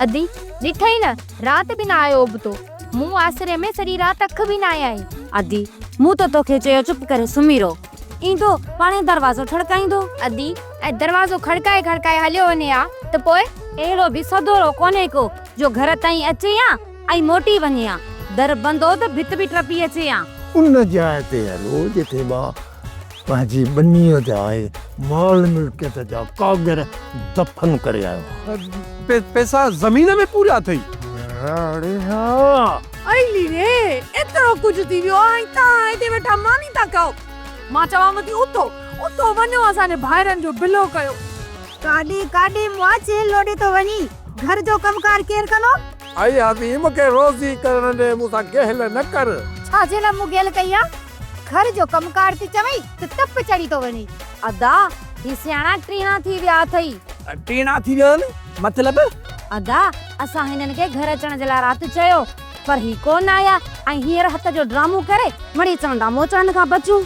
ادي، ڏٺئي نه، رات به نه آيو ابتو. مون آسري ۾ سڄي رات اک به ناهي آئي. ادي، مون ته توکي چيو چپ ڪري سمهي رهو. ايندو، پاڻهي دروازو ٺڙڪائيندو. ادي، ۽ دروازو کڙڪائي کڙڪائي هليو وڃي ها ته پوء؟ اهڙو به سدورو ڪونهي ڪو جو گهر تائين اچي ها ۽ موٽي وڃي ها. در بند هو ته ڀت به ٽپي اچي ها. ان جاء تي هلو جتي مان پنهنجي ٻنيء جا ۽ مال ملڪيت جا ڪاڳر دفن ڪري آيو آهيان. پئسا زمين ۾ پوريا اٿئي؟ اڙي ها! ائلي ري! ايترو ڪجهه ٿي ويو آهي ۽ توهان هتي ويٺا ماني ٿا کائو. مان چوانو ٿي اٿو، اٿو وڃو اسان جي ڀائرن جو بلو ڪيو. ڪاڏي ڪاڏي مئا چيلهه لوڏي ٿو وڃين، گهر جو ڪم ڪار ڪير ڪندو؟ ائي عظيم کي روزي ڪرڻ ڏي، مون سان گهل نه ڪر. ڇا جي لاء مون گهل ڪئي آ؟ گهر جو ڪم ڪار ٿي چوين ته تپ چڙهي ٿو وڃي. ادا، هي سياڻا ٽيڻا ٿي ويا اٿئي. ٽيڻا ٿي ويا آهن مطلب؟ ادا، اسان هنن کي گهر اچڻ جي لاء رات چيو، پر هي ڪو نه آيا ۽ هينئر هٿ جو ڊرامو ڪري مڙئي چوندا موچڙن کان بچون.